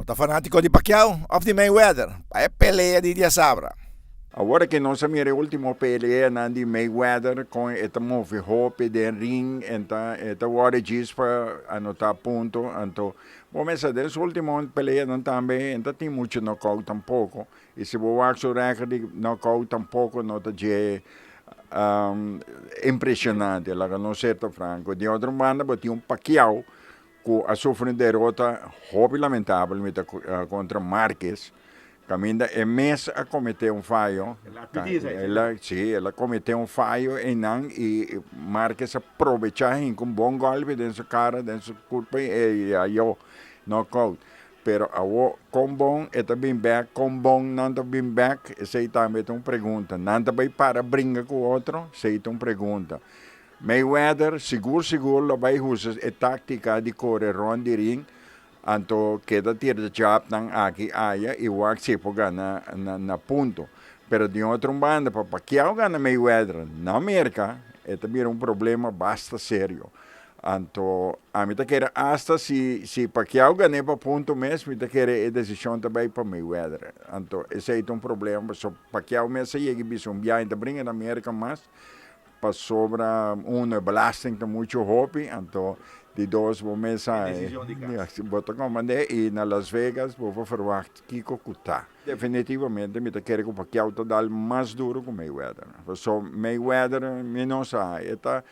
Bo ta fanátiko di Pacquiao òf di Mayweather pa e pelea di diasabra? Awor ke nos a mira e ultimo peleanan di Mayweather kon e ta move hopi den ring en ta e ta wòrdu djis pa anotá punto anto bo mester den su ultimo peleanan tambe en ta tin muchu knockout tampoko i si bo wak su record di knockout tampoko no ta dje impresionante laga nos ser ta franco. Di otro banda bo tin un Pacquiao ku a sufri un derota hopi lamentabel mi ta kontra Marquez Caminda e mes a comete un fayo. El a pidi esei. El a, si, el a comete un fayo einan y Marquez a probecha hinca un bon golpe den su cara, den su curpa y a yo knockout. Pero awo con bon e ta bin bek, con bon nan ta bin bek, esei tambe ta un pregunta. Nan ta bay para bringa cu otro? Esei ta un pregunta. Mayweather sigur sigur lo bay usa e tactica di core rond di ring. Anto keda tira jabnan aki aya y wak si e por gana na punto. Pero di otro un banda pa Pacquiao gana Mayweather na Merca e ta bira un problema basta serio. Anto ami ta kere hasta si si Pacquiao gane pa punto mes mi ta kere e decision ta bay pa Mayweather. Anto esey ta un problema pasobra Pacquiao mes a yega y bisa un biaha y ta bringa na Merca mas Pasobra uno e belasting ta mucho hopi, anto di dos bo mes sa bo ta komand'é i na Las Vegas bo por ferwagt kiko ku ta. Definitivamente mi ta kere ku Pacquiao ta dal mas duro ku Mayweather. Pasobra Mayweather mi no sa e ta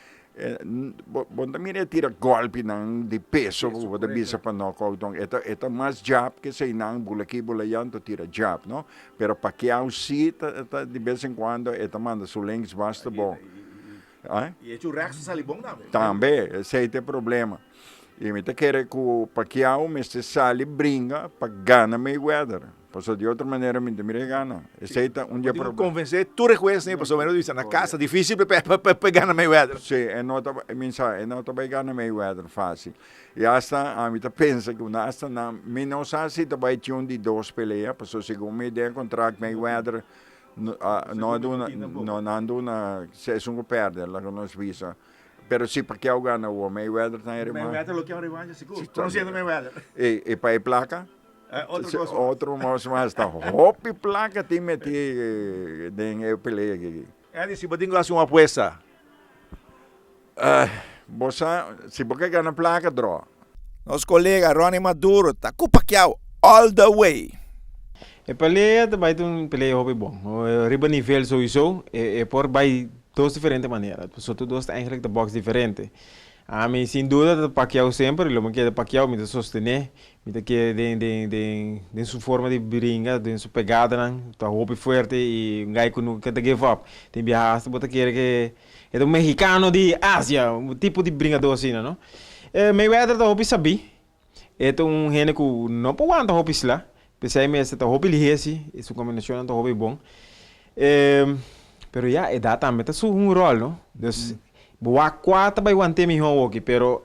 bo ta mira e tira golpinan di peso ku bo ta bisa pa knockout e ta mas jab ke eseinan bula aki bula allá anto tira jab no. Pero Pacquiao si ta di bes en cuando e ta manda su links basta bon. Y e churrasco sa sali bon tambe. Tambe, esey ta e problema. Y mi ta kere cu Pacquiao mester sali bringa pa gana Mayweather. Pasobra di otro manera mi ta mira e gana. Esey ta un di e problema. Bo tin cu convence tur e huesnan pasobra mi no ta bisa na casa dificil pa e gana Mayweather. Si, e no ta, mi sa, e no ta bay gana Mayweather facil. I asta ami ta pensa ku na asta nan mi no sa si ta bai tin un di dos pelea pasobra segun mi den kontrakt Mayweather no a duna no nan duna si esun ku pèrdè laga nos bisa pero si Pacquiao gana awor Mayweather ta en revancha. Mayweather lo ke un revancha sigur konosiendo Mayweather. I pa e plaka otro kos mas ta hopi plaka tin meti den e pelea aki. Andy si bo tin ku hasi un apuesta. Bo sa, si bo ke gana plaka, draw. Nos kolega Ronnie Maduro ta ku Pacquiao all the way. E pelea ta bai ta un pelea hopi bon. Riba nivel souiso e por bai dos diferente manera. Pasobra tur dos ta eigenlijk ta box diferente. Ami sin duda ta Pacquiao semper y lo mi keda Pacquiao, mi ta sostene. Mi ta kere den den den den su forma di bringa, den su pegadanan ta hopi fuerte y un guy cu nunca ta give up. Tin biaha hasta bo ta kere ke E ta un mexicano di Asia, un tipo di bringador asina, no? Mayweather ta hopi sabí. E ta un hende ku no por wanta hopi sla. P'esei mes e ta hopi lihé si, i su kombinashonnan ta hopi bon. Pero ya, edat tambe ta su un ròl, no? Dus, bo wak kua ta bai want'é mihó awoki, pero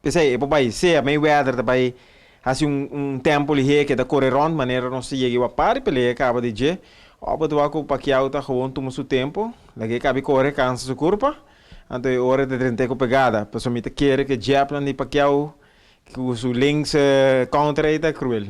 P'esei e por bai sea Mayweather ta bai hasi un un tempo lihé ke ta kore rònt manera nos ta yega i wak par i pelea kaba di dje. Òf bo ta wak ku Pacquiao ta gewoon tuma su tempo, lag'é kabi kore kansa su kurpa, anto e ora e ta drent'é ku pegada. Pasobra mi ta kere ku e jabnan di Pacquiao ku su links counter ei ta kruel.